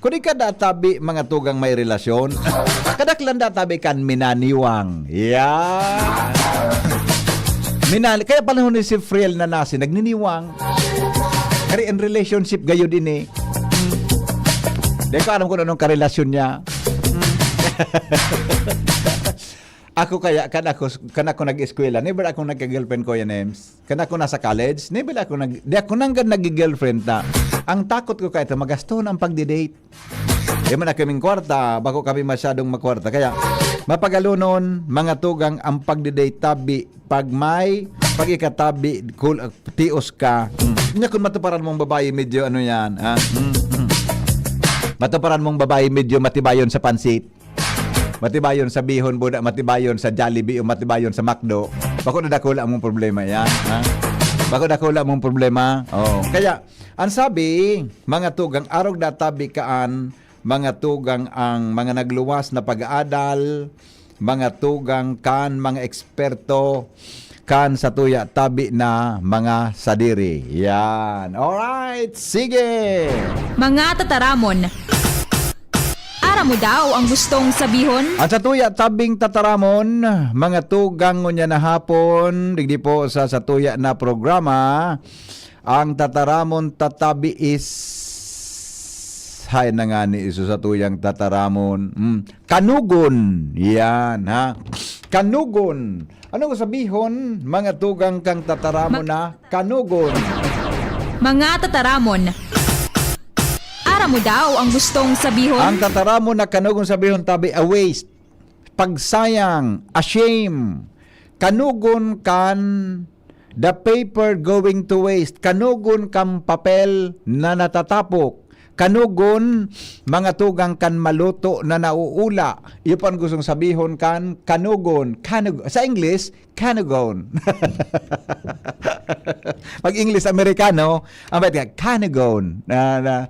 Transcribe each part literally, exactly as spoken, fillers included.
Kung di ka da tabi, mga tugang may relasyon, kadaklan da tabi kan minaniwang. Yan. Minani, kaya panahon ni si Friel na nasi, nagniniwang. Kari in relationship gayud ini. Hmm. Di ko alam kung anong karelasyon niya. Hmm. Ako kaya, kan ako, kan ako nag-eskwela, never akong nagka-girlfriend, Kuya Nems. Kan ako nasa college, never ako nag-, di ako nanggad nag-girlfriend ta. Ang takot ko kaya ito, magastohon ang pagdi-date. Di man ako kaming kwarta, bako kami masyadong makwarta. Kaya, mapagalonon, mga tugang ang pagdi-date tabi, pag may, pag ikatabi, kul-, tios ka. Hmm. Nya kung matuparan mong babae, medyo ano yan, ha? Hmm, hmm. Matuparan mong babae, medyo matibayon sa pansit. Matibayon sa bihon, buda, matibayon sa Jollibee o matibayon sa McDo. Bako na dakula mong problema yan, ha? Bako dakula mong problema. Oh, kaya, ang sabi, mga tugang, arog na tabi kaan, mga tugang ang mga nagluwas na pag-aadal, mga tugang kan mga eksperto, kan satuya tabi na mga sadiri. Yan. Alright, sige! Mga tataramon. Aram mo daw ang gustong sabihon? Ang satuya tabing tataramon, mga tugang, ngunya na hapon, digdi po sa satuya na programa, ang tataramon tatabi is, hay na nga ni iso sa tuyang tataramon. Mm. Kanugon. Yan, ha? Kanugon. Ano ko sabihon, mga tugang kang tataramon Ma- na? Kanugon. Mga tataramon. Aram mo daw ang gustong sabihon? Ang tataramon na kanugon sabihon tabi, a waste. Pagsayang, a shame. Kanugon kan the paper going to waste. Kanugon kan papel na natatapok. Kanugon, mga tugang kan maluto na nauula. Iyo pa ang gustong sabihon kan kanugon. Kanug-, sa English, kanugon. Pag English Amerikano, ang bait ka, kanugon. Na, na,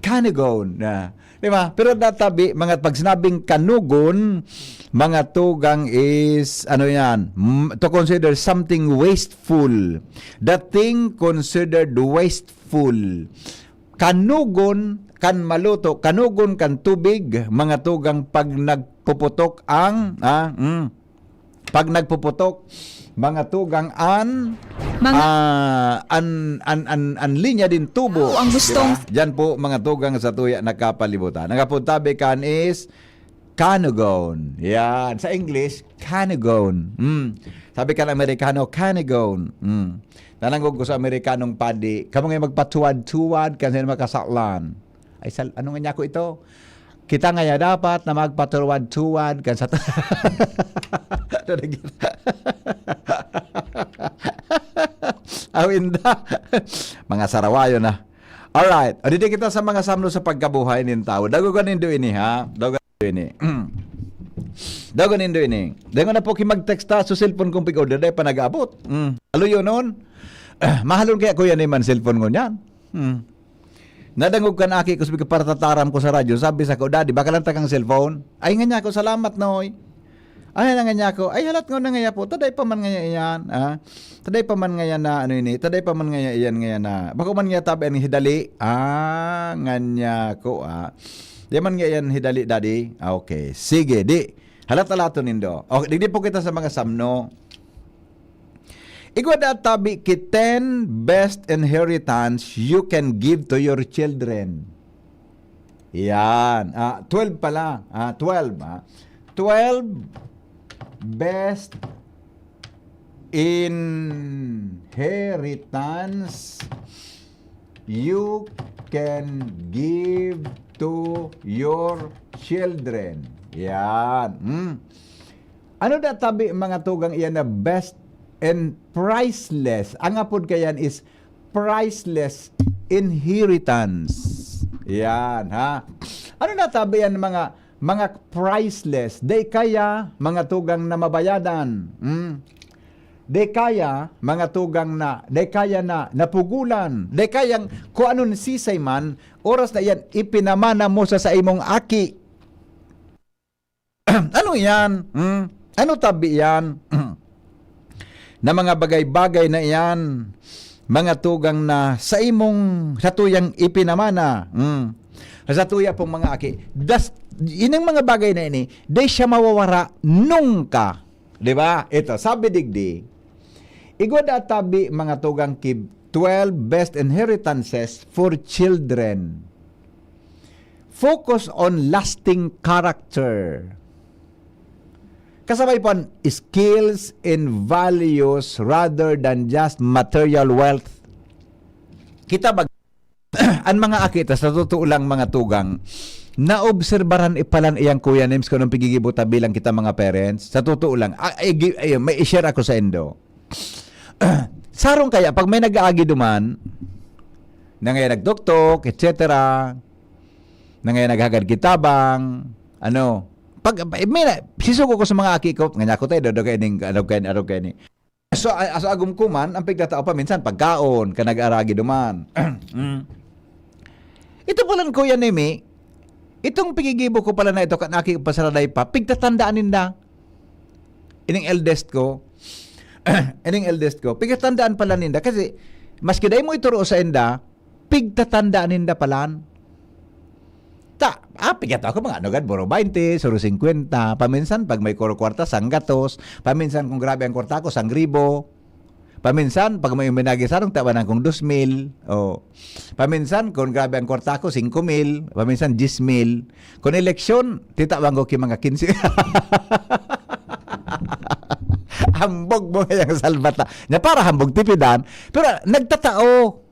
kanugon. Na, di ba? Pero databi, mga pag sinabing kanugon, mga tugang is, ano yan, m- to consider something wasteful. The thing considered wasteful. Kanugon kan maluto, kanugon kan tubig, mga tugang pag nagpuputok ang, ah, mm, pag nagpuputok, mga tugang an, mga ah, an, an, an, an linya din tubo. Ang gustong Diba? Diyan po, mga tugang sa tuya nakapalibutan. Ang apod tabi kan is kanugon. Yan. Sa English, kanugon. Mm. Sabi kan Amerikano, kanugon. Mm. Nanangog ko sa Amerikanong padi, kamo nga magpatuwad-tuwad kan sila makasalan. Ay, sal-, ano nga niya ko ito? Kita ngaya dapat na magpatuwad-tuwad kan sa ta-, Awinda. Mga sarawayo na. Alright. O, didi kita sa mga samno sa pagkabuhay nin tawo. Dagogan nindo ini, ha? Dagogan nindo ini. Dagogan nindo ini. Dagogan na po ki mag-text ta sa cellphone kong pig-order. Dahil pa nag-abot. Mm. Alo yun nun. Mahalon kaya, kuya, ni man cellphone ko niyan. Hmm. Nadangog kan aki ko, sabi ko, "Paratataram ko sa radyo." Sabi sa ko, "Daddy, baka lang takang cellphone." Ay, nga niya ako, "Salamat, Noy." Ay, nga niya ako, "Ay, halat nga na nga po. Taday pa man nga iyan, ah. Taday pa man nga yan na, ano ini, taday pa man nga iyan, nga yan na. Bako man nga tabi ang hidali." Ah, nga niya ako, ah. "Di man nga iyan hidali, Daddy." Ah, okay. Sige, di. Halat-halaton nindo. Okay, digdi po kita sa mga samno. Igwa da tabi ki ten best inheritance you can give to your children. Yan. Ah, twelve pala. Ah, twelve, ah. Twelve best inheritance you can give to your children. Yan. Hmm. Ano na tabi, mga tugang, iyan na best and priceless? Ang apod kayan is priceless inheritance. Yan, ha? Ano na tabi yan, mga, mga priceless? Di kaya, mga tugang, na mabayadan. Hmm? Di kaya, mga tugang, na, di kaya na napugulan. Di kayang kung anong sisay man, oras na yan, ipinamana mo sa, sa imong aki. Ano iyan? Hmm? Ano tabi iyan? Na mga bagay-bagay na iyan, mga tugang, na sa imong, sa tuyang ipinamana. Hmm. Sa tuya pong mga aki, das, ining mga bagay na ini, di siya mawawara nungka. Di ba? Ito, sabi digdi, igwa da tabi mga tugang ki twelve best inheritances for children. Focus on lasting character. Kasabay pa, skills and values rather than just material wealth. Kita ba, ang mga aki ta, sa totoo lang, mga tugang, naobserbaran ipalan iyang Kuya Nims kung anong pigigibo ta bilang kita mga parents. Sa totoo lang, ah, ay, gi-, ay, may i-share ako sa indo. Sarong kaya, pag may nag-aagi duman, na ngayon nagtuktok, et cetera, na ngayon naghagad kitabang, ano, pag, may na, sisugo ko sa mga aki ko, nga niya ako tayo, dodo kayo ning, ano kayo, ano kayo ni. So, a-, so agum ko man, ang pigtatao pa minsan, pagkaon, ka nag-aragi duman. Mm. Ito palan, Kuya Nemi, itong pigigibo ko pala na ito, kan aki ko pasaraday pa, pigtatandaan ninda. Ining eldest ko, ining eldest ko, pigtatandaan pala ninda. Kasi, maski dai mo ituro sa inda, pigtatandaan ninda palan. Ta, ah, pigtatao ko mga ano gad, buro baynte, suro singkwenta. Paminsan, pag may kuro kwarta, sanggatos. Paminsan, kung grabe ang kwarta ko, sangribo. Paminsan, pag may uminagi sarong, tawanan kong dos mil. O, paminsan, kung grabe ang kwarta ko, singko mil. Paminsan, diyes mil. Kung eleksyon, titawan ko ki mga kinse. Hambog mo ngayang salbata. Nya para hambog tipidan, pero nagtatao.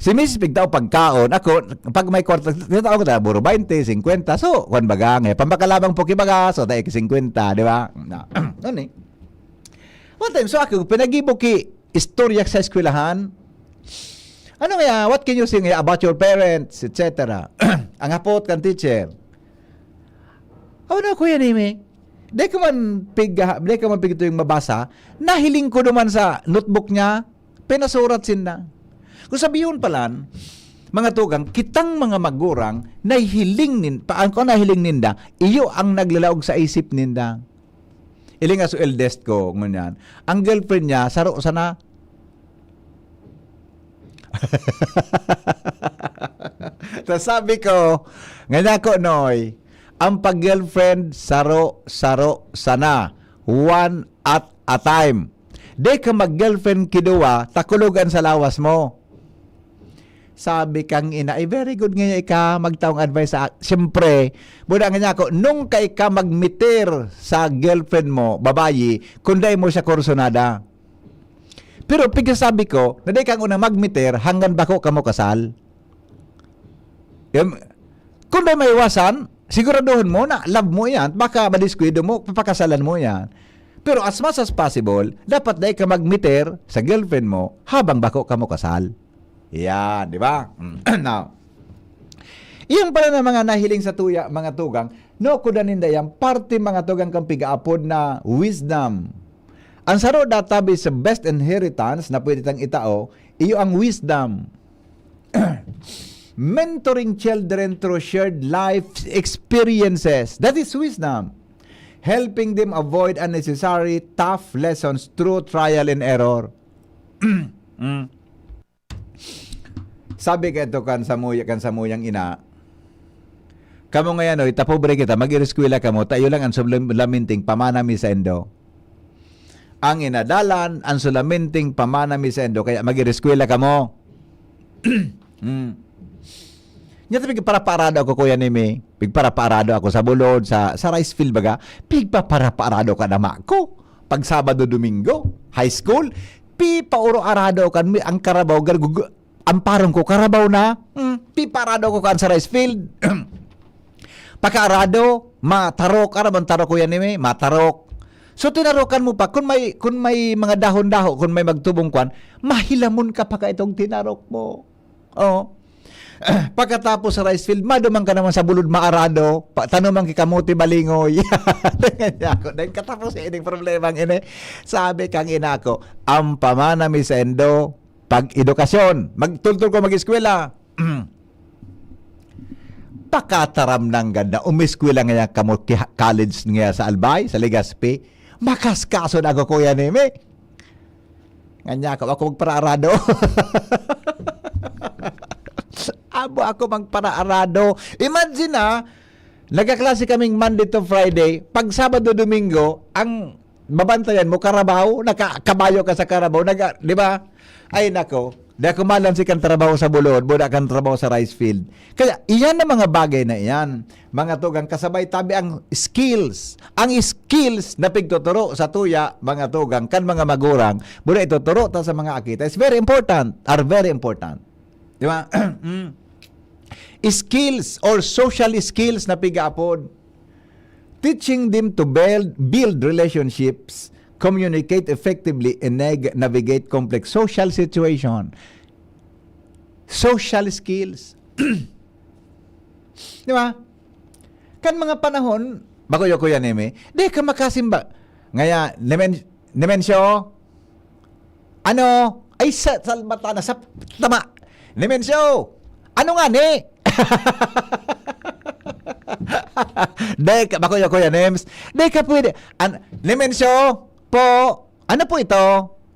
Si misis pigtao pagkaon, ako, pag may kwarta, titatao ko ta, buro baynte, singkwenta. So, kwan baga, ngay, pampakalabang po kibaga, so, tayo ki singkwenta, di ba? Na, ano ni? One time, so ako, pinagibo ki istorya sa eskwelahan. Ano nga, what can you say nga about your parents, et cetera? Ang hapot kan teacher. Ano, Kuya Nemi? Di ka man pig-, di ka man pigto yung mabasa. Nahiling ko naman sa notebook niya, pinasurat sinda. Kung sabihon palan, mga tugang, kitang mga magurang, nahiling nin-, pa, ang, kung nahiling ninda, iyo ang naglalaog sa isip ninda. Ilinga so eldest ko, ngunyan. Ang girlfriend niya, saro sana. Tas sabi ko, "Nganyan ko, Noy, ang pag-girlfriend, saro-saro sana. One at a time. Di ka mag-girlfriend kiduwa, takulogan sa lawas mo." Sabi kang ina, "Ay, very good nga ika, magtaong advice sa," siyempre, muna nga niya ako, "Nung ka ika magmitir sa girlfriend mo, babayi, kung dai mo siya kursunada." Pero pigsasabi ko, na dai kang una magmitir, hanggang bako kamo kasal. Yan, kung dai maiwasan, siguraduhon mo na love mo yan, baka madiskwento mo, papakasalan mo yan. Pero as much as possible, dapat dai ka magmitir sa girlfriend mo habang bako kamo kasal. Yan, di ba? Mm. Now, iyang pala na mga nahiling sa tuya, mga tugang, no, kuda ninda yan, parte mga tugang kang pigaapod na wisdom. Ang saro databi sa best inheritance na pwede tang itao, iyo ang wisdom. Mentoring children through shared life experiences. That is wisdom. Helping them avoid unnecessary tough lessons through trial and error. Mm. Sabi ka ito kan samuya, kan samuyang ina, "Kamo ngayon, oy, tapobre kita, mag-ireskwela kamo, tayo lang ang sulaminting pamana mi sa indo. Ang inadalan, ang sulaminting pamana mi sa indo, kaya mag-ireskwela kamo." Hmm. Nya, pigparaparado ako, Kuya Nemi. Pigparaparado ako sa bulod, sa, sa rice field baga. Pigpaparaparado ka na, mako. Pag Sabado, Domingo, high school, pipauro-arado kan mi ang karabaw, gargug-, ang parong ko, karabaw na. Hmm, piparado ko kan sa rice field. Pakaarado, matarok. Ano bang tarok, Kuya Nemi? Matarok. So, tinarokan mo pa. Kung may, kung may mga dahon-dahon, kung may magtubong kwan, mahilamon ka pa ka itong tinarok mo. Oo. Pagkatapos sa rice field, maduman ka naman sa bulod maarado, pa, tanuman ki kamote balingoy. Tingnan niya ako, dahil katapos sa ining problema ang ini. Sabi kang ina ko, "Ang pamana mi sa indo, pag-edukasyon." Magtultol ko mag-eskwela. Pakataram nang ganda. Umeskwela nga kamo ki-, college nga sa Albay, sa Legazpi. Makaskaso na ako, Kuya Nemi. Nga niya ako, ako magpararado. Abo ako magparaarado. Imagine, ah, nagkaklase kaming Monday to Friday. Pag Sabado, Domingo, ang babantayan mo, karabaw, nakakabayo ka sa karabaw, nag-, di ba? Ay, nako. Di ako malansi kan trabaho sa bulod, buda kan trabaho sa rice field. Kaya, iyan ang mga bagay na iyan. Mga tugang, kasabay tabi ang skills. Ang skills na pigtuturo sa tuya, mga tugang, kan mga magurang, buda ituturo ta sa mga akita. It's very important, are very important. Di ba? Mm. Skills or social skills na pigaapod. Teaching them to build, build relationships, communicate effectively, and nag-, navigate complex social situation. Social skills. Di ba? Kan mga panahon, bako yo, Kuya Neme, di ka makasimba. Ngaya, Nemen-, Nemensyo, ano? Ay, sa, sa mata na, sa tama. Nemensyo, ano nga ni? Di ka, bako yo, Kuya Nems. Di ka pwede. An-, Nemensyo, po, ano po ito?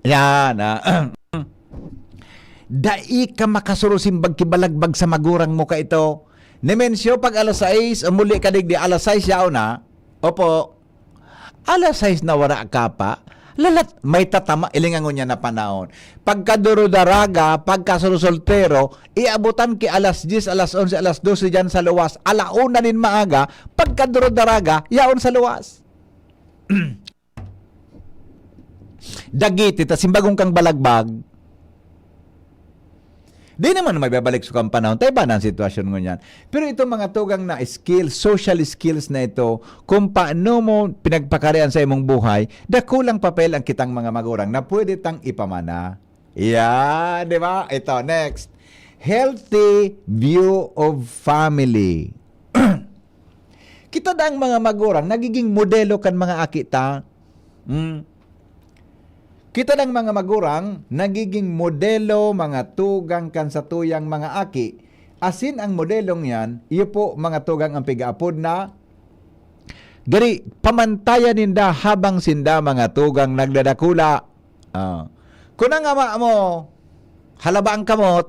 Yan, ah. Dai ka makasurusimbag kibalagbag sa magurang mo ka ito. Nemensyo, pag alas sais, umuli ka digdi, alas sais yaon na. Opo. Alas sais na wara ka pa. Lalat, may tatama, ilingangon niya na panahon. Pagkaduro-daraga, pagkasurusoltero, iabutan ki alas diyes, alas onse, alas dose diyan sa luwas. Ala una nin maaga, pagkaduro-daraga, yaon sa luwas. Dagiti ta, simbagong kang balagbag. Di naman maibabalik sa kang panahon. Tayo ba na ang sitwasyon ngunyan? Pero itong mga tugang na skills, social skills na ito, kung paano mo pinagpakarian sa imong buhay, dakulang papel ang kitang mga magurang na pwede tang ipamana. Yan, di ba? Ito, next. Healthy view of family. Kita dang mga magurang nagiging modelo kan mga aki ta. Hmm. Kita dang mga magurang nagiging modelo, mga tugang kan satuyang mga aki. Asin ang modelong yan, iyo po, mga tugang, ang pigaapod na gari, pamantayan ninda habang sinda, mga tugang, nagdadakula. Ah. Kun ang ama mo, halaba ang kamot,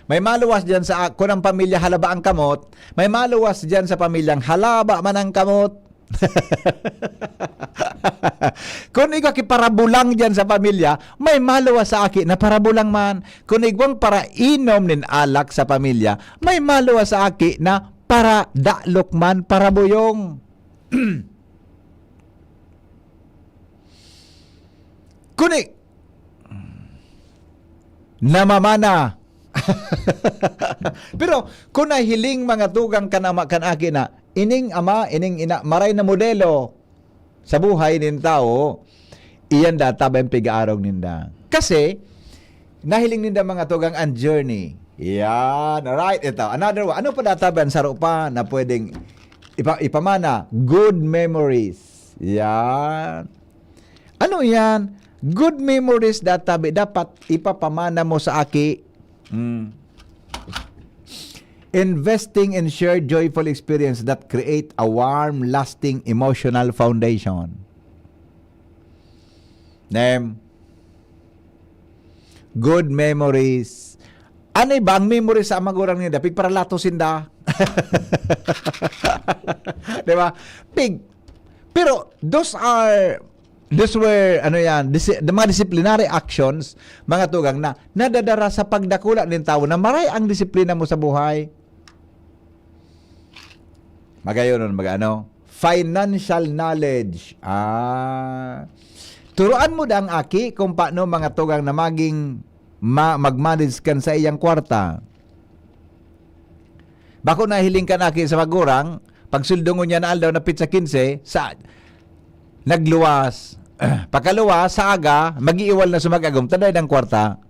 may maluwas diyan sa, kun ang pamilya halaba ang kamot, may maluwas diyan sa pamilyang halaba man ang kamot. Kun igwa ki parabulang diyan sa pamilya, may maluwas sa aki na parabulang man. Kun igwang parainom nin alak sa pamilya, may maluwas sa aki na paradalok man, parabuyong. Kuni, namamana. Pero kun nahiling, mga tugang, kan ama, kan aki na, ining ama, ining ina, maray na modelo sa buhay nin tawo, iyan data ba yung pig-aarog ninda? Kasi, nahiling ninda, mga tugang, ang journey. Yan. Alright, ito. Another one. Ano pa data ba ang saro pa na pwedeng ipa-, ipamana? Good memories. Yan. Ano yan? Good memories data, bi-, dapat ipapamana mo sa aki. Hmm. Investing in shared joyful experience that create a warm, lasting emotional foundation. Nem. Good memories. Ano ba ang memories sa magurang ninda? Pigparalato sinda. Di ba? Pig. Pero those are, those were, ano yan, disi-, the mga disciplinary actions, mga tugang, na nadadara sa pagdakula nin tawo na maray ang disiplina mo sa buhay. Magayon, mag-ano? Financial knowledge. Ah. Turuan mo dang aki kung paano, mga tugang, na maging ma-, mag-manage kan sa iyang kwarta. Bako nahiling kan aki sa magurang, pag sweldo ngunyan na aldaw na petsa quince, sa, nagluwas. Pagkaluwas, sa aga, mag-iiwal na sumag-agom, tanay ng kwarta.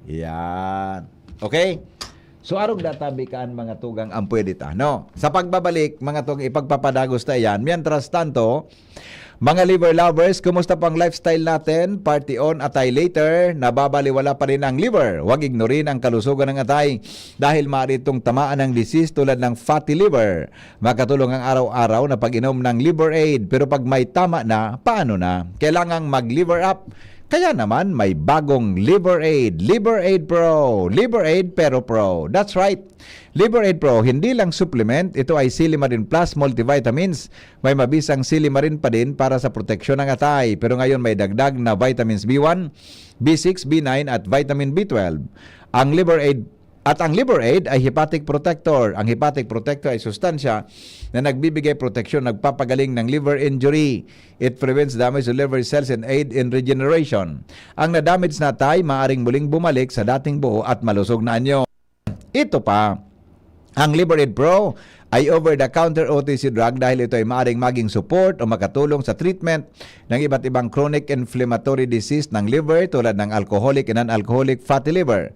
Yan. Okay? So, arog na tabi kaan, mga tugang, ang pwede ta, no? Sa pagbabalik, mga tugang, ipagpapadagos ta yan. Mientras tanto, mga liver lovers, kumusta po ang lifestyle natin? Party on, atay later, nababaliwala pa rin ang liver. Huwag ignorin ang kalusugan ng atay dahil maaari itong tamaan ng disease tulad ng fatty liver. Makatulong ang araw-araw na pag-inom ng Liver Aid. Pero pag may tama na, paano na? Kailangang mag-liver up. Kaya naman, may bagong Liver Aid. Liver Aid Pro. Liver Aid pero Pro. That's right. Liver Aid Pro, hindi lang supplement, ito ay Silimarin Plus multivitamins. May mabisang silimarin pa din para sa proteksyon ng atay. Pero ngayon may dagdag na vitamins B one, B six, B nine at vitamin B twelve. Ang Liver Aid at ang Liver Aid ay hepatic protector. Ang hepatic protector ay sustansya na nagbibigay proteksyon, nagpapagaling ng liver injury. It prevents damage to liver cells and aid in regeneration. Ang na-damage na atay maaring muling bumalik sa dating buo at malusog na anyo. Ito pa, ang Liver Aid Pro ay over-the-counter O T C drug dahil ito ay maaring maging support o makatulong sa treatment ng iba't ibang chronic inflammatory disease ng liver tulad ng alcoholic and non-alcoholic fatty liver,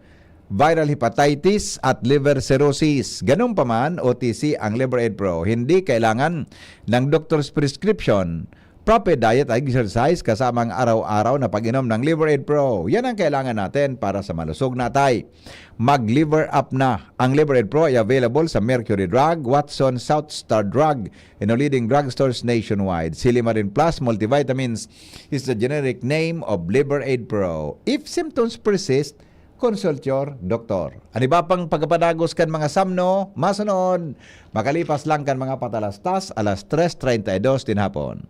viral hepatitis at liver cirrhosis. Ganun pa man, O T C ang Liver Aid Pro. Hindi kailangan ng doctor's prescription. Proper diet at exercise kasama ang araw-araw na pag-inom ng Liver Aid Pro. Yan ang kailangan natin para sa malusog na atay. Mag-Liver Up na. Ang Liver Aid Pro ay available sa Mercury Drug, Watson, South Star Drug, and all leading drugstores nationwide. Silimarin Plus Multivitamins is the generic name of Liver Aid Pro. If symptoms persist, consult your doctor. An iba pang pagkapadagos kan mga samno, masunod, makalipas lang kan mga patalastas, alas tres treinta y dos din hapon.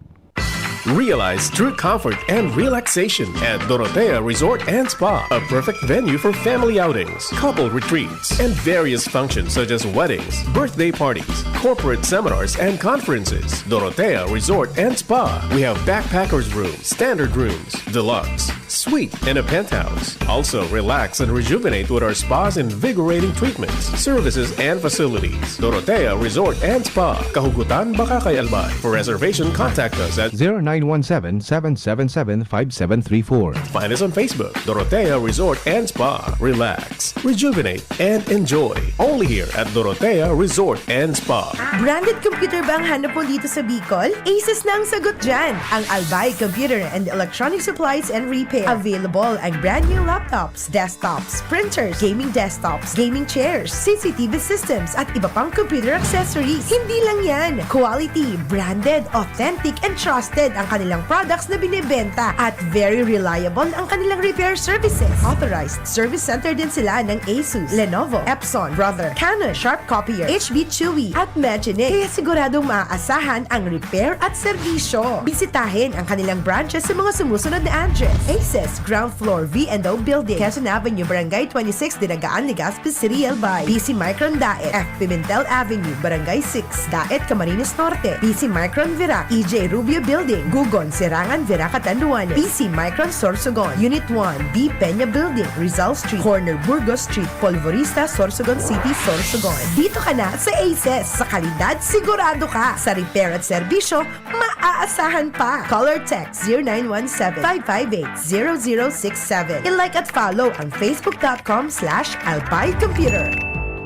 Realize true comfort and relaxation at Dorotea Resort and Spa, a perfect venue for family outings, couple retreats, and various functions such as weddings, birthday parties, corporate seminars, and conferences. Dorotea Resort and Spa. We have backpackers room, standard rooms, deluxe, suite, and a penthouse. Also, relax and rejuvenate with our spa's invigorating treatments, services, and facilities. Dorotea Resort and Spa, Kahugutan, Bacacay, Albay. For reservation, contact us at zero nine one seven, seven seven seven, five seven three four. Find us on Facebook, Dorotea Resort and Spa. Relax, rejuvenate, and enjoy. Only here at Dorotea Resort and Spa. Branded computer ba ang hanap mo dito sa Bicol? Asus na ang sagot dyan! Ang Albay Computer and Electronic Supplies and Repair. Available ang brand new laptops, desktops, printers, gaming desktops, gaming chairs, C C T V systems, at iba pang computer accessories. Hindi lang yan! Quality, branded, authentic, and trusted ang kanilang products na binebenta at very reliable ang kanilang repair services. Authorized service center din sila ng Asus, Lenovo, Epson, Brother, Canon, Sharp Copier, H B Chewy, at Magine. Kaya siguradong maaasahan ang repair at serbisyo. Bisitahin ang kanilang branches sa mga sumusunod na address: Aces, ground floor, V and O Building, Quezon Avenue, Barangay twenty-six, Dinagaan, Legazpi City, Albay. B C Micron Daet, F Pimentel Avenue, Barangay six, Daet, Camarines Norte. B C Micron Virac, E J Rubio Building, Gugon, Serangan, Virac, Catanduanes. B C Micron Sorsogon, Unit one, B Peña Building, Rizal Street, corner Burgos Street, Polvorista, Sorsogon City, Sorsogon. Dito ka na sa Aces. Sa kalidad, sigurado ka. Sa repair at serbisyo, maaasahan pa. Call or text zero nine one seven, five five eight, zero zero six seven. I-like at follow ang facebook dot com slash albay computer.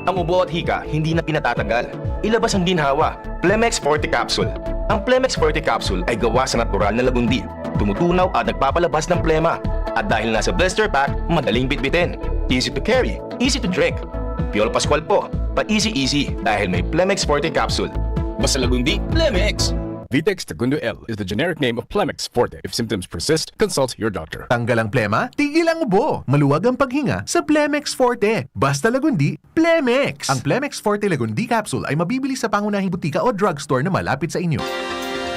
Ang ubo at hika hindi na pinatatagal. Ilabas ang ginhawa. Plemex Forte Capsule. Ang Plemex Forte Capsule ay gawa sa natural na lagundi. Tumutunaw at nagpapalabas ng plema. At dahil nasa blister pack, madaling bitbitin. Easy to carry, easy to drink. Piolo Pascual po, pa-easy-easy dahil may Plemex Forte Capsule. Basta lagundi, Plemex! Vitex Tagundo L is the generic name of Plemex Forte. If symptoms persist, consult your doctor. Tanggal ang plema, tigil ang ubo. Maluwag ang paghinga sa Plemex Forte. Basta lagundi, Plemex! Ang Plemex Forte Lagundi Capsule ay mabibili sa pangunahing butika o drugstore na malapit sa inyo.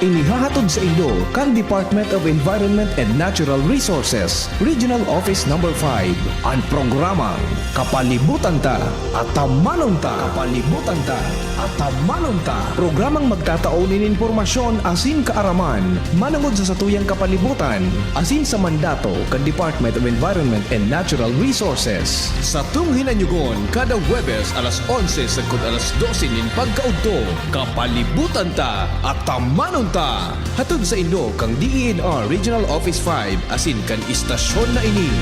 Inihahatod sa inyo kan Department of Environment and Natural Resources, Regional Office Number five, an programang Kapalibutan Ta, Atamanon Ta. Kapalibutan Ta, Atamanon Ta. Programang magtatao nin impormasyon asin kaaraman manongod sa satuyang kapalibutan asin sa mandato kan Department of Environment and Natural Resources. Satong hinanyugon kada Huwebes alas onse sagkod alas dose nin pagkaudto. Kapalibutan Ta, Atamanon Ta! Hatod sa inyo kan D E N R Regional Office five asin kan istasyon na ini.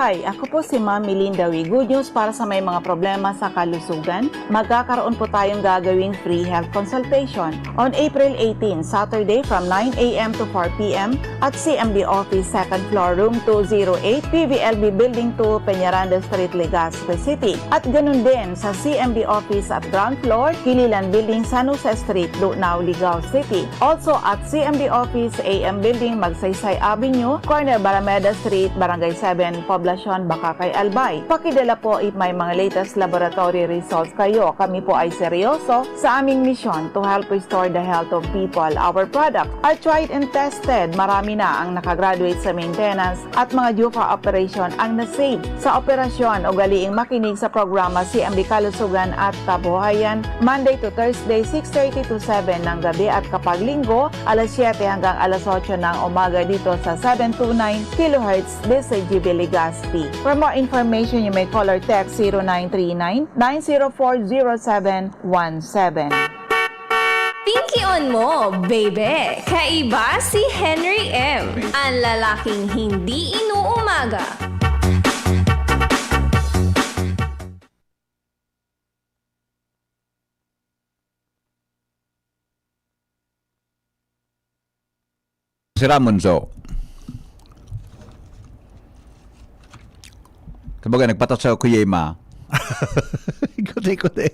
Hi, ako po si Ma'am Melinda Wee. Good news para sa may mga problema sa kalusugan. Magkakaroon po tayong gagawing free health consultation on April eighteen, Saturday from nine a m to four p m at C M D Office, second floor, room two zero eight, P V L B Building two, Peñaranda Street, Legazpi City. At ganun din sa C M D Office at ground floor, Kililan Building, San Jose Street, Lunao, Legazpi City. Also at C M D Office, A M Building, Magsaysay Avenue, corner Barameda Street, Barangay seven, Poblacion, Bacacay, Albay. Pakidala po if may mga latest laboratory results kayo. Kami po ay seryoso sa aming misyon to help restore the health of people. Our product, are tried and tested. Marami na ang nakagraduate sa maintenance at mga due for operation ang na-save sa operasyon. Ugaliing makinig sa programa C M D Kalusugan at Kabuhayan, Monday to Thursday, six thirty to seven ng gabi, at kapag Linggo, alas siyete hanggang alas otso ng umaga dito sa seven two nine kilohertz D C G B Legazpi. For more information, you may call or text zero nine three nine, nine zero four, zero seven one seven. Pinkion mo, baby! Kaiba si Henry M, ang lalaking hindi inuumaga. Si Ramon, so. Kumbaga, nagpatas sa Kuyema. Ikot-ikot eh.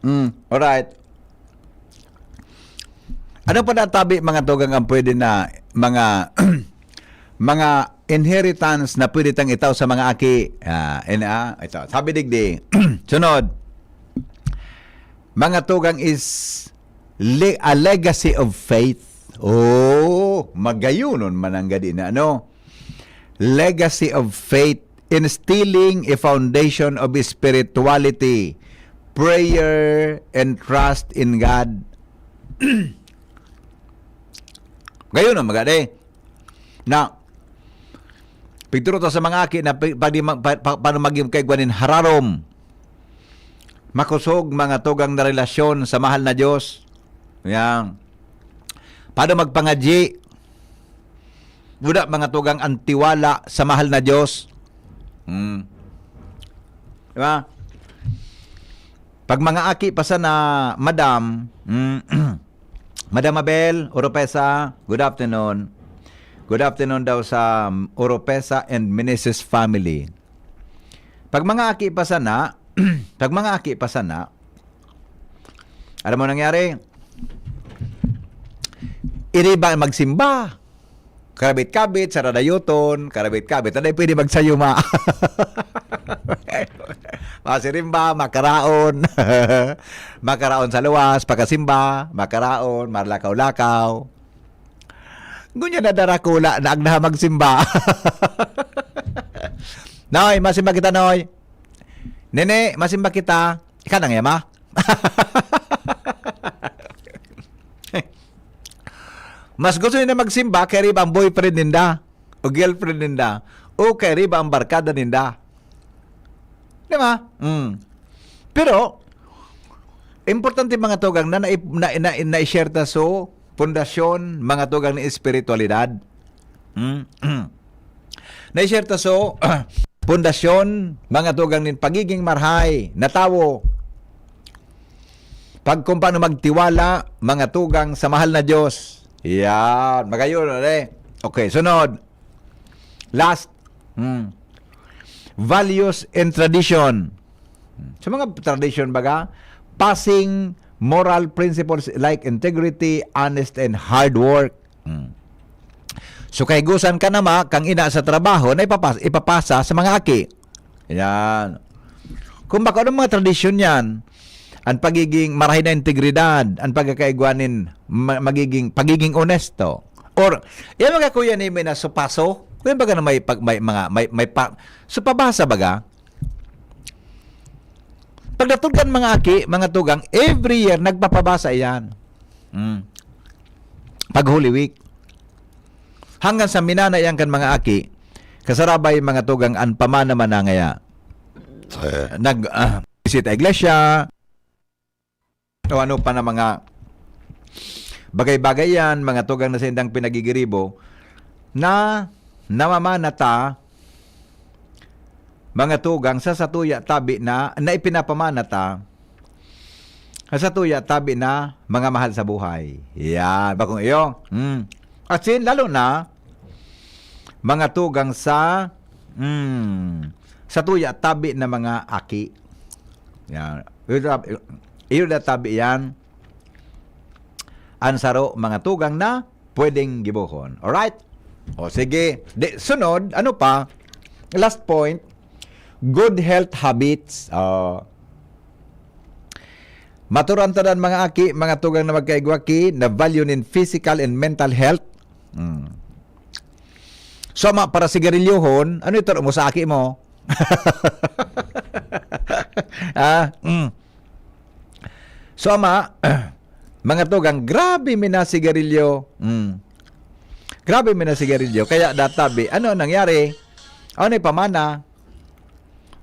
Mm, alright. Ano pa natabi, mga tugang, ang pwede na mga, mga inheritance na pwede tang itao sa mga aki? Ah, and, ah, ito. Sabi digdi, sunod, mga tugang, is le-, a legacy of faith. Oh, magayunon man ang gadi na, ano? Legacy of faith, instilling a foundation of spirituality, prayer, and trust in God. Gayon ang magadi. Na, pigturo ta sa mga aki na pi-, pag di ma-, pa-, pa-, paano maging kaigwa nin hararom. Makosog, mga tugang, na relasyon sa mahal na Diyos. Yan. Paano magpangadyi? Wala, mga tugang, ang tiwala sa mahal na Diyos. Hmm. Di ba? Pag mga aki pa sana, madam, mm, Madam Abel Oropesa, good afternoon. Good afternoon daw sa, um, Oropesa and Meneses family. Pag mga aki pa sana, pag mga aki pa sana, alam mo nangyari? Iriba magsimba. Karabit-kabit, saradayoton, karabit-kabit. Ano pwede magsayuma? Masirimba, makaraon. Makaraon sa luwas, pagkasimba, makaraon, marlakaw-lakaw. Ngunyan na darakula na agnaha magsimba. Noy, masimba kita, Noy. Nene, masimba kita. Ika nang yama? Mas gusto nila magsimba kay riba ang boyfriend ninda o girlfriend ninda o kay riba ang barkada ninda. Di ba? Mm. Pero, importante, mga tugang, na nai-, na, na, na-share ta so pundasyon, mga tugang, ni espiritualidad. Mm. Na-share ta so pundasyon, mga tugang, nin pagiging marhay na tawo. Pag kung paano magtiwala, mga tugang, sa mahal na Diyos. Yan. Magayon, eh. Okay, sunod. Last. Hmm. Values and tradition. Sa mga tradition, baga, passing moral principles like integrity, honest, and hard work. Hmm. So, kahigusan kan ama, kan ina sa trabaho na ipapas-, ipapasa sa mga aki. Yan. Kung bako, anong mga tradisyon yan? Ang pagiging marahay na integridad, ang pagkakaigwa nin ma-, magiging, pagiging onesto. Or, yan mga kuya ni may nasupaso, kung baga na may pag-, may mga, may, may pa-, so pabasa baga? Pag natulgan mga aki, mga tugang, every year, nagpapabasa yan. Mm. Pag Holy Week. Hanggang sa minana yan kan mga aki, kasarabay mga tugang an pamana-mana ngaya. Nag, ah, bisita iglesia, o ano pa na mga bagay-bagay yan, mga tugang na sa indang pinagigiribo, na namamana ta mga tugang, sa satuya tabi na, na ipinapamana ta, sa satuya tabi na mga mahal sa buhay. Yan, bakong iyo. Hmm. At sin, lalo na, mga tugang sa, hmm, satuya tabi na mga aki. Yan. Iyo da, iyo da tabi yan. Ang saro, mga tugang na pwedeng gibohon. Alright? O sige. Di, sunod, ano pa? Last point, good health habits. O. Maturan ta dan, mga aki, mga tugang na magkaigwa ki, na value nin physical and mental health. Mm. So, ama, para sigarilyohon, ano ito mo sa aki mo? Ah, mm. So, ama, mga tugang, grabe mi na sigarilyo. Mm. Grabe mi na sigarilyo. Kaya databi, ano nangyari? Ano yung pamana?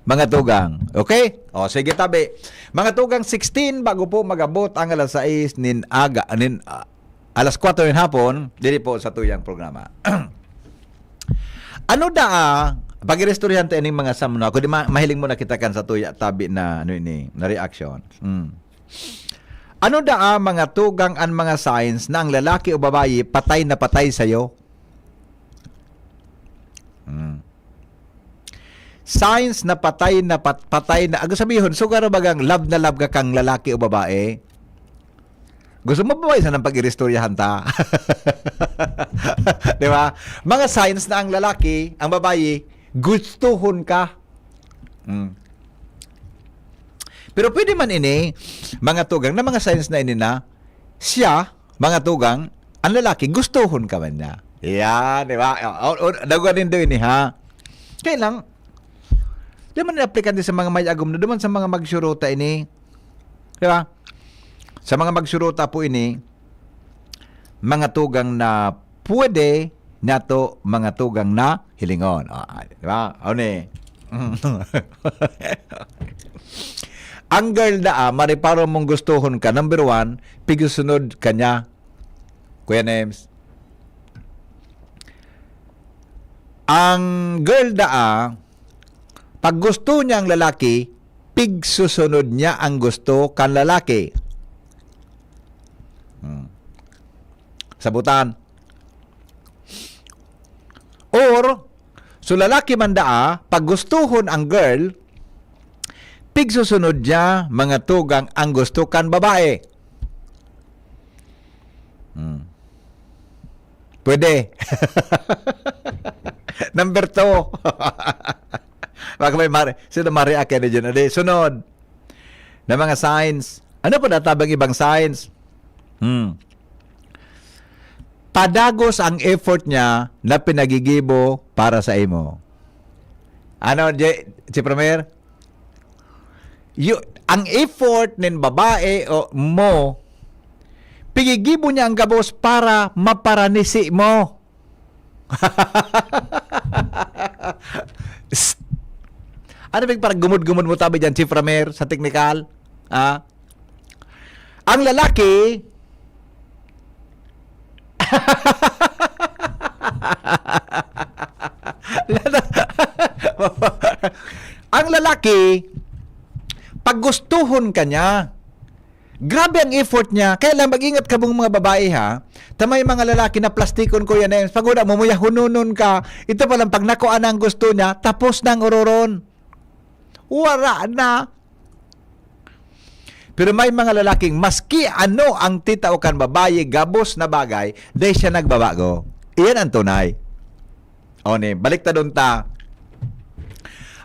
Mga tugang. Okay? O, sige, tabi. Mga tugang, sixteen, bago po magabot ang alas sais nin aga, nin, ah, alas kwatro nin hapon, diri po sa tuyang programa. Ano daa, pag-iristoryahan ta ining mga samno, ako di ma-, mahiling mo na kita kan sa tuya, tabi na, ano ini, na reaction. Hmm. Ano daa, mga tugang, an mga signs na ang lalaki o babayi patay na patay sa'yo? Hmm. Signs na patay na pat-, patay na, ang sabihon, sugar bagang love na love ka kang lalaki o babae. Gusto mo ba isang pag-iristoryahan ta? Di ba? Mga signs na ang lalaki, ang babayi, gustuhon ka. Hmm. Pero pwede man ini, mga tugang, na mga signs na ini na siya, mga tugang, ang lalaki, gustuhon ka man niya. Yan, di ba? O, o, o, dagwa nindo ini, ha? Kaya lang, di man aplikante sa mga may agom na, duman sa mga magsuruta ini. Di ba? Sa mga magsuruta po ini, mga tugang na pwede nato, mga tugang na hilingon. Ah, di ba? Ano eh? Ang girl daa, mariparo mong gustuhon ka, number one, pigsunod ka niya. Kuya Nems. Ang girl daa, pag gusto niya ang lalaki, pigsusunod niya ang gusto kan lalaki. Hmm. Sabutan. Or, so lalaki man daa, pag gustuhon ang girl, pigsusunod niya, mga tugang, ang gusto kan babae. Hmm. Pwede. Number two. Baka may mare-, sino ma-react ka na dyan? Adi, sunod na mga signs. Ano pa natabang ibang signs? Hmm. Padagos ang effort niya na pinagigibo para sa imo. Ano, J-, si Premier? Yu-, ang effort nin babae o mo, pigigibo niya ang gabos para maparanisi mo. Psst. Ano bang parang gumod-gumod mo tabi dyan, Chief Ramer, sa teknikal? Ah? Ang lalaki, ang lalaki, pag gustuhon ka niya, grabe ang effort niya. Kaya lang, mag-ingat ka mong mga babae, ha? Tamay mga lalaki na plastikon, Kuya Nems. Pag wala mo, muyahununon ka. Ito pa lang, pag nakuha na ang gusto niya, tapos na ang ororon. Wala na. Pero may mga lalaking, maski ano ang titao kan babae, gabos na bagay, dahil siya nagbabago. Iyan ang tunay. O ni, balik ta doon ta.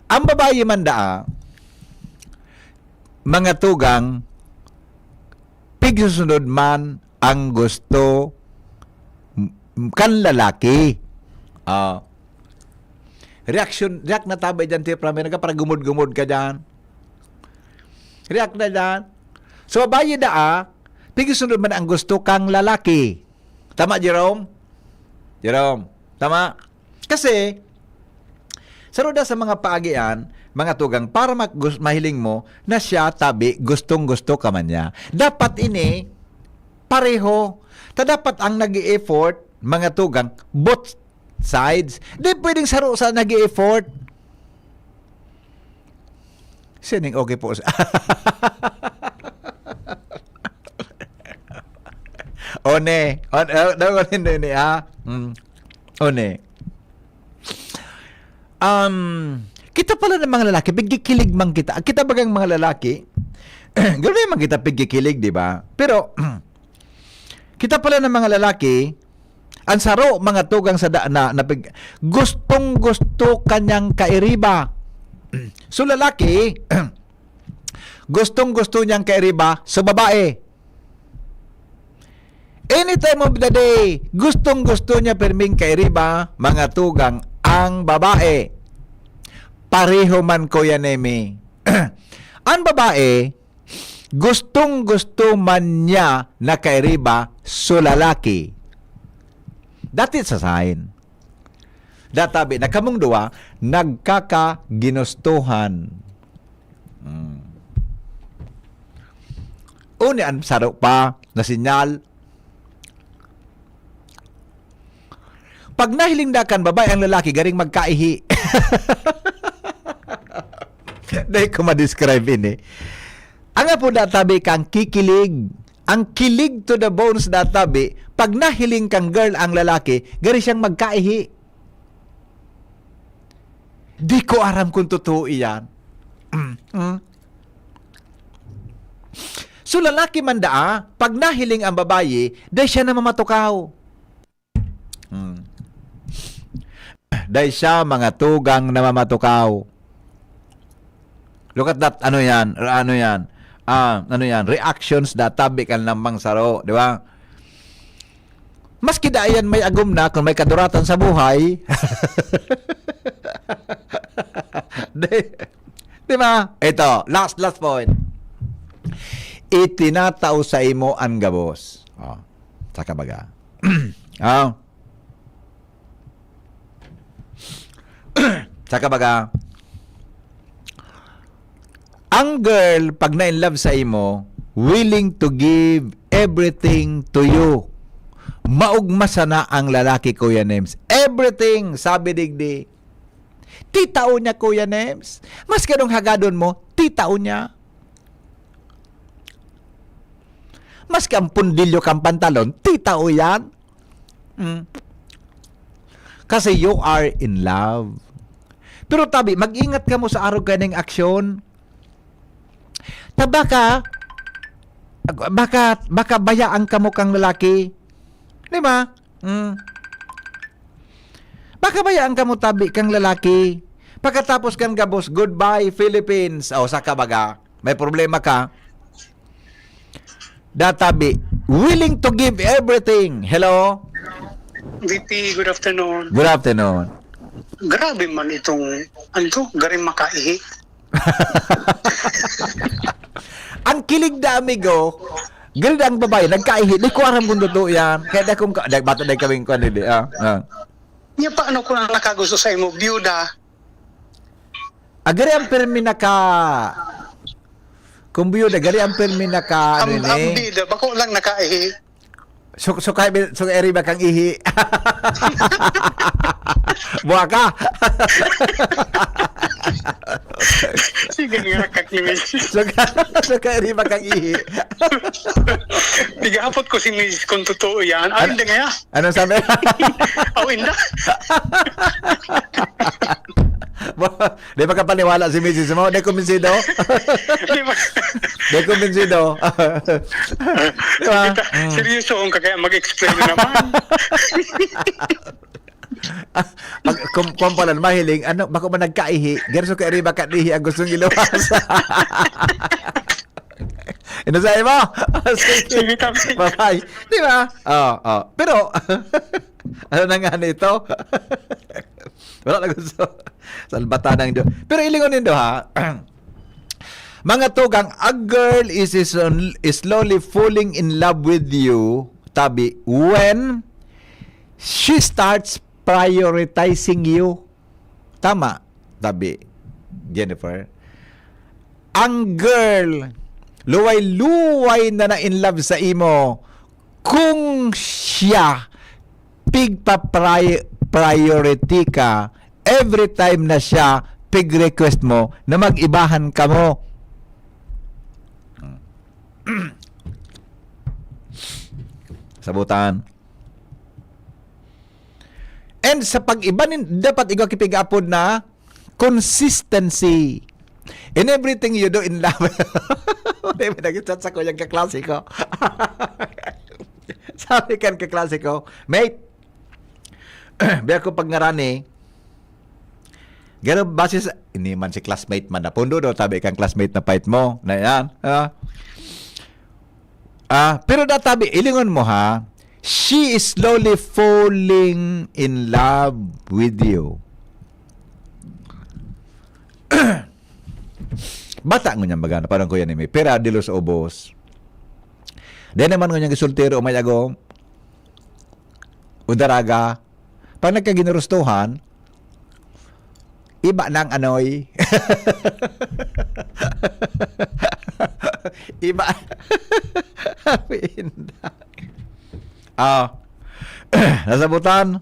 Ang babae man daa, mga tugang, pigsusunod man ang gusto m-, m-, kan lalaki. Ah. Reaction, react na tabay dyan, Tio Pram, nagkaparagumod-gumod ka dyan. React na dyan. So, babae daa, pigsusunod man ang gusto kang lalaki. Tama, Jerome? Jerome, tama? Kasi, saruda sa mga paagian, mga tugang, para mag-, gus-, mahiling mo na siya, tabi, gustong-gusto ka man niya. Dapat ini, pareho. Ta dapat ang nag effort mga tugang, both sides. Di pwedeng saro sa nag effort. Sining okay po. One. On, on, on, on, on, ha? Mm. One. Um, kita pala ng mga lalaki, pigkikilig man kita. Kita bagang mga lalaki, grabe man kita pigkikilig, di ba? Pero, kita pala ng mga lalaki, ang saro, mga tugang sa da-, na, na pig-, gustong-gusto kanyang kairiba. So, lalaki, gustong-gusto niyang kairiba sa babae. Any time of the day, gustong-gusto niya pirming kairiba, mga tugang, ang babae. Pareho man, Kuya Nemi. Ang babae, gustong-gusto man niya na kairiba sa lalaki. That is a sign. Databi na kamong duwa nagkakaginustuhan. Hmm. Uni an saro pa na sinyal. Pag nahiling da kan babae ang lalaki, garing magkaihi. Dai ko ma-describe ini. Ang apo databi kang kikilig. Ang kilig to the bones databi, pag nahiling kang girl ang lalaki, gari siyang magkaihi. Di ko aram kung totoo iyan. Mm, mm. So, lalaki man daa, pag nahiling ang babayi, dai siya namamatukaw. Hmm. Dai siya mga tugang namamatukaw. Look at that. Ano yan? Ano yan? Ah, ano yan? Reactions that tabi kan lamang saro, di ba? Maski da yan may agom na, kung may kaduratan sa buhay. Di, di ba? Ito, last, last point. Itinatao sa imo an gabos. Oh, saka baga. Oh. Saka baga, ang girl, pag na-in love sa imo, willing to give everything to you. Maugma sana ang lalaki, Kuya Nems. Everything, sabi digdi. Titao niya, Kuya Nems. Maski anong hagadon mo, titao niya. Maski ang pundilyo kang pantalon, titao yan. Mm. Kasi you are in love. Pero tabi, mag-ingat kamo sa arog kaning aksyon. Ta baka, baka, baka bayaan kamo kang lalaki. Di ba? Mm. Baka bayaan kamo tabi kang lalaki. Pagkatapos kan gabos, "Goodbye, Philippines." O, saka baga, may problema ka. Databi, willing to give everything. Hello? V P, good afternoon. Good afternoon. Grabe man itong, ano to, garing makaihi. Ang kilig na, amigo, galing ang babae, nagkaihi. Di ko aram kung totoo yan. Kaya di akong, ka-, di, bata di kaming kwan, hindi. Ah, ah. Niya, paano ko na nakagusto sa imo, biyuda? Agari ang permi naka, kung biyuda, agari ang permi naka, ano Am-, yun eh. Ang bida, bako lang nakaihi. So, so, kay, so, eri ba kang ihi? Buha ka? Sige nga, kak ni Miss. So, ka-, so, kay eri ba kang ihi? Tigahapot ko si Miss kung totoo yan. Ay, Ano? Hindi nga. Anong sabi? Oh, inda. Di ba ka paniwala si misis mo? Di kumbinsido? Di ba? Di kumbinsido? Di ba? Kita, Mm. Seryoso kung kaya mag-explain na naman. Pag, kung, kung pala mahiling, ano, bako man nagkaihi, gerso kay riba ka dihi ang gustong iluwas. Inusay mo? Sige. Sige, Tapsi. Bye-bye. Di ba? Oh, oh. Pero, ano na nga nito? Wala na gusto. Salbatan ng Diyos. Pero ilingon nindo, ha? Mga tugang, a girl is, is, is slowly falling in love with you, tabi, when she starts prioritizing you. Tama, tabi, Jennifer. Ang girl, luway-luway na na-in love sa imo kung siya pigpa-pri-, priority ka every time na siya pig-request mo na mag-ibahan kamo. Sabutan. And sa pag-iba, nin-, dapat igwa kipig-apod na consistency in everything you do in love. Wala ba nag-chat sa kuyang kaklase ko? Sabi kan kaklase ko, "Mate, biya ko pag ngarani, garo base sa," ini man si classmate man na pundo daw, tabi kang classmate na pait mo, na yan, ha? Ah, pero databi, ilingon mo ha, she is slowly falling in love with you. Bata ngunyan baga, parang kuya ni May, pera dilos ubos. Di naman ngunyan gisultiro, may agom, o daraga, pag nagkaginurustuhan, iba nang anoy. Iba. Pinda. Ah, nasabutan.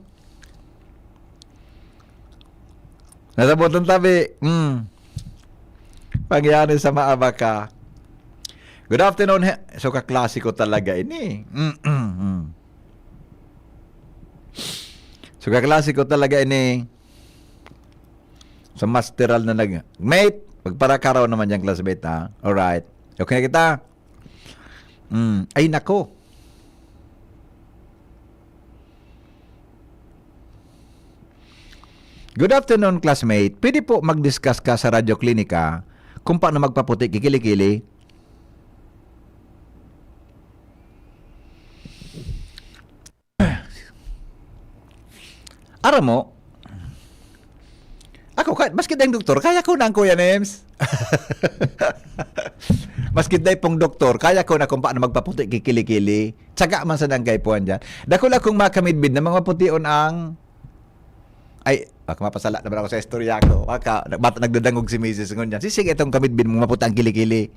Nasabutan tabi. Mm. Pangyari sa maabaka. Good afternoon. He. So, kaklase ko talaga ini. Mm, mm, mm. So, kaklase ko talaga ini. Sa masteral na nag-, mate, magparakaraw naman yung classmate, ha? Alright. Okay na kita? Mm. Ay, nako. Good afternoon, classmate. Pwede po mag-discuss ka sa Radyo Klinika kung paano magpaputi kikilikili? Aram mo, ako, ka-, maski dayong doktor, kaya ko na ang Kuya Nems. Maski day pong doktor, kaya ko na kung paano magpaputi kikilikili. Tsaga man sa dang kaipuhan dyan. Dakula kong makamidbid na mga pution ang, ay, baka mapasala naman ako sa istorya ko. Baka, bata nagdadangog si misis ngunyan. Sisig itong kamidbid mong maputi ang kilikili.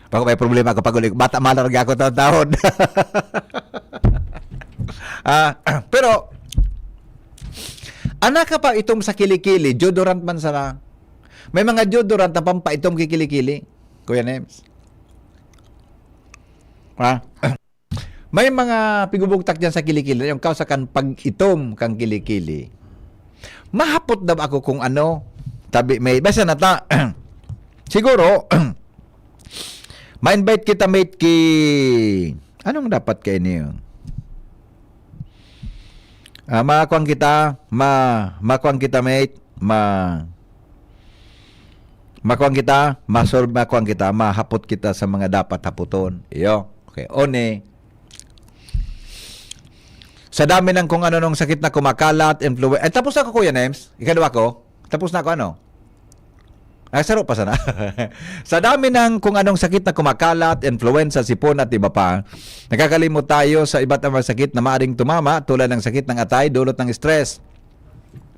Baka may problema ako pag uli. Bata malarga ako taon-taon. Ah, pero, anaka pa itong sa kilikili, deodorant man sana. May mga deodorant na pampaitom kikilikili, Kuya Nems. Ha? May mga pigubugtak dyan sa kilikili, yung kausa kan pag-itom kang kilikili. Mahapot daw ako kung ano, tabi may, basta na ta, siguro, ma-invite kita, mate, ki, anong dapat kayo niyo? Ah, makuwang kita, ma-, makuwang kita, mate, ma-, makuwang kita, masor-, makuwang kita, mahapot kita sa mga dapat haputon. Iyo. Okay. One, sa dami ng kung ano nung sakit na kumakalat, influenza. Eh, tapos na ako, Kuya Nems. Ikadwa ko. Tapos na ako, ano? Ay, saro pa sana. Sa dami ng kung anong sakit na kumakalat, influenza, sipon at iba pa, nakakalimot tayo sa iba't ibang sakit na maaring tumama, tulad ng sakit ng atay, dulot ng stress,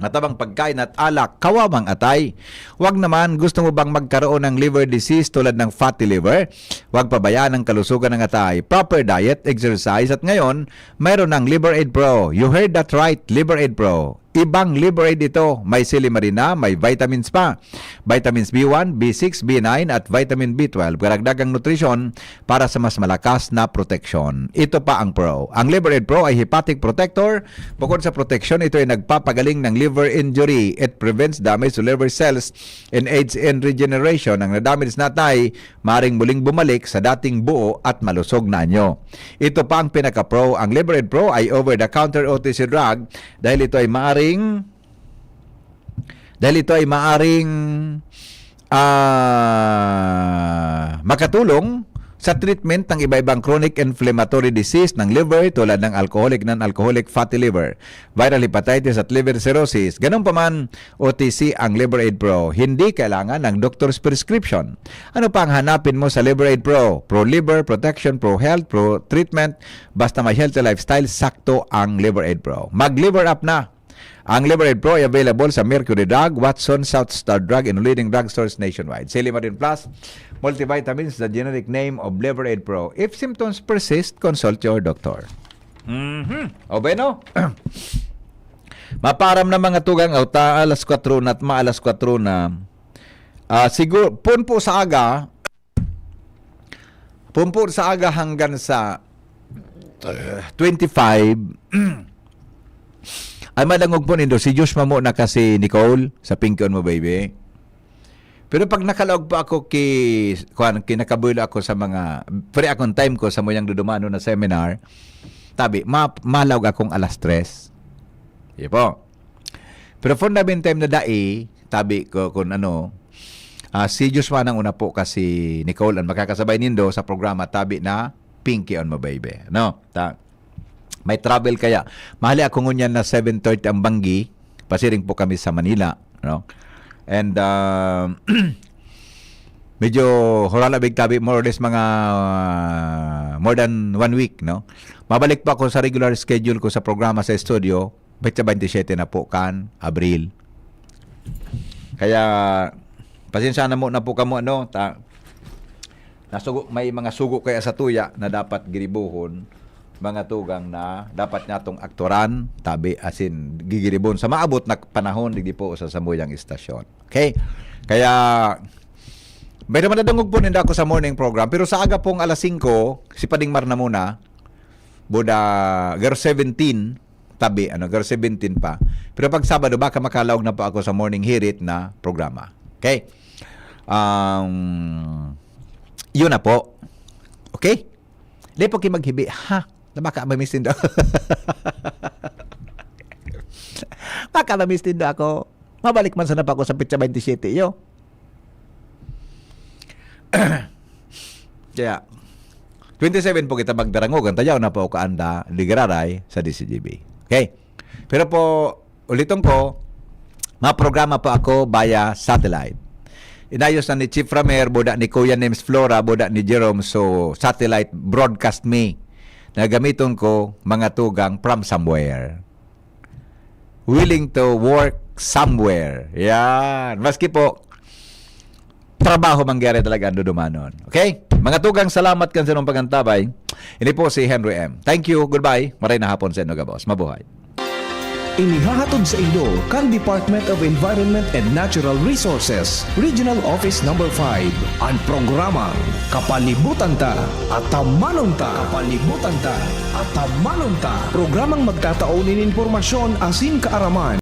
matabang pagkain at alak, kawawang atay. Wag naman, gusto mo bang magkaroon ng liver disease tulad ng fatty liver? Wag pabayaan ang kalusugan ng atay. Proper diet, exercise, at ngayon, mayroon ng Liver Aid Pro. You heard that right, Liver Aid Pro. Ibang Liver Aid ito. May silimarina, may vitamins pa. Vitamins B one, B six, B nine, at vitamin B twelve. Karagdagang nutrisyon para sa mas malakas na proteksyon. Ito pa ang Pro. Ang Liver Aid Pro ay hepatic protector. Bukod sa proteksyon, ito ay nagpapagaling ng liver injury. It prevents damage to liver cells and aids in regeneration. Ang nadamage na atay, maring muling bumalik sa dating buo at malusog na anyo. Ito pa ang pinaka-pro. Ang Liver Aid Pro ay over-the-counter O T C drug dahil ito ay maaring, dahil ito ay maaring, ah, makatulong sa treatment ng iba-ibang chronic inflammatory disease ng liver, tulad ng alcoholic, non-alcoholic fatty liver, viral hepatitis at liver cirrhosis. Ganun pa man, O T C ang Liver Aid Pro. Hindi kailangan ng doctor's prescription. Ano pa ang hanapin mo sa Liver Aid Pro? Pro liver protection, pro health, pro treatment. Basta may healthy lifestyle, sakto ang Liver Aid Pro. Mag-Liver Up na! Ang Liver Aid Pro ay available sa Mercury Drug, Watson, South Star Drug, and leading drugstores nationwide. Silimarin Plus, multivitamins, the generic name of Liver Aid Pro. If symptoms persist, consult your doctor. Mhm. O bueno, maparam na mga tugang, auta, alas kwatro na at maalas kwatro na. Ah, siguro, pon po sa aga, pon po sa aga hanggang sa, uh, twenty-five, ay madangog po nindo, si Josh Mamo na kasi Nicole sa Pinky on Mo Baby. Pero pag nakalaog po ako ki, kuwan, kinakabulo ako sa mga, free akong time ko sa muyang dudumano na seminar, tabi, ma-, malaog akong alas tres. Iyo po. Pero for the meantime na dai, tabi ko kung ano, ah, si Joshua nang una po kasi Nicole ang makakasabay nindo sa programa tabi na Pinky on Mo Baby. No? Ta may travel kaya. Mahali ako ngunyan na seven thirty ang banggi. Pasiring po kami sa Manila. No? And uh, medyo hurala big tabi, more or less mga uh, more than one week. No? Mabalik pa ako sa regular schedule ko sa programa sa studio. Petsa twenty-seven na po kan Abril. Kaya, pasensya na muna po kamo, ano, ta, nasugo, may mga sugo kaya sa tuya na dapat giribuhon, mga tugang na dapat natong aktoran, tabi, asin gigiribon sa maabot na panahon, digdi po sa samuyang istasyon. Okay? Kaya, may naman nadangog po ninda ako sa morning program, pero sa aga pong alas singko, si Pading Mar na muna, Buda, Gar seventeen, tabi, ano, Gar seventeen pa. Pero pag Sabado, baka makalaog na po ako sa morning hirit na programa. Okay? Um, yun na po. Okay? Di po kayo maghibi, ha? Na baka mamiss nindo. Baka mamiss nindo ako. Mabalik man sana pa ako sa petsa twenty-seven, yo. Kaya, twenty-seven po kita magdarangogan, tayaw na po ako kaanda, ligararay sa D C G B. Okay? Pero po, uliton ko, maprograma po ako via satellite. Inayos na ni Chief Ramer, buda ni Kuya Nems Flora, buda ni Jerome, so satellite broadcast me. Na gamiton ko, mga tugang from somewhere. Willing to work somewhere. Yan. Maski po, trabaho mangyari talaga ang dudumanon. Okay? Mga tugang, salamat kan sinong pagantabay. Ini po si Henry M. Thank you. Goodbye. Maray na hapon sa inyo, gabos. Mabuhay. Inihahatod sa inyo kan Department of Environment and Natural Resources, Regional Office Number five, an programang Kapalibutan Ta, Atamanon Ta. Kapalibutan Ta, Atamanon Ta. Programang magtatao nin impormasyon asin kaaraman